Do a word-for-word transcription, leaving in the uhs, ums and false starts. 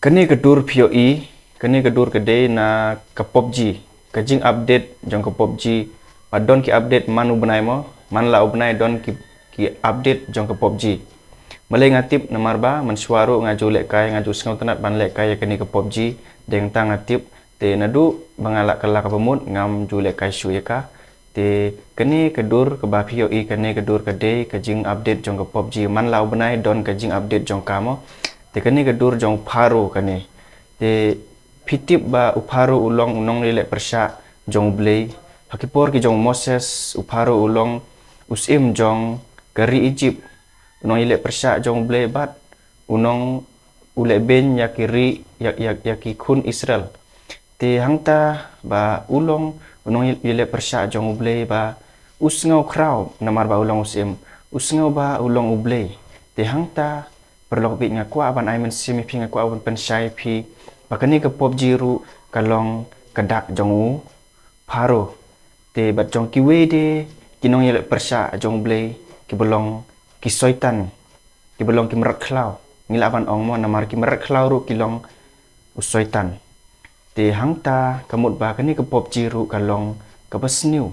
Kane ka dur phi ïohi, kane ka dur ka dei na ka PUBG, ka jing update jong ka PUBG. Ba don ki update man u bnai mo, man la u bnai don ki, ki update jong ka PUBG. Balei nga tip, namar ba mynshuwa ruh nga ju lehkai, nga ju sngewtynnat ban lehkai ïa kane ka PUBG. Deng tang nga tip, te naduh ba nga la kylla kaba mut ngam ju lehkai shuh ïa ka. Te kane ka dur kaba phi ïohi, kane ka dur ka dei ka jing update jong ka PUBG. Man la u bnai don ka jing update jong ka mo. Te kane ka dur jong u Pharaoh kane. Te phi tip ba u Pharaoh u long u nongïaleh pyrshah jong U Blei. Ha ki por ki jong u Moses, u Pharaoh u long u syiem jong ka ri Egypt. U nongïaleh pyrshah jong U Blei bad u nong u leh beiñ ïa ki ri, ïa, ïa, ïa ki khun Israel. Te hangta ba u long u nongïaleh pyrshah jong U Blei ba u sngew khraw namar ba u long u syiem. U sngew ba u long U Blei. Te hangta paralok bad nga kwah ban ai mynsiem ïa phi, nga kwah ban pynshai ïa phi ba kane ka PUBG ruh ka long ka dak jong u Pharaoh. Te bad jong kiwei de ki nongïaleh pyrshah jong U Blei kiba long ki soitan, kiba long ki mrad khlaw. Ngi lah ban ong mo, namar ki mrad khlaw ruh ki long u soitan. Te hangta ka mut ba kane ka PUBG ruh ka long kaba sniew.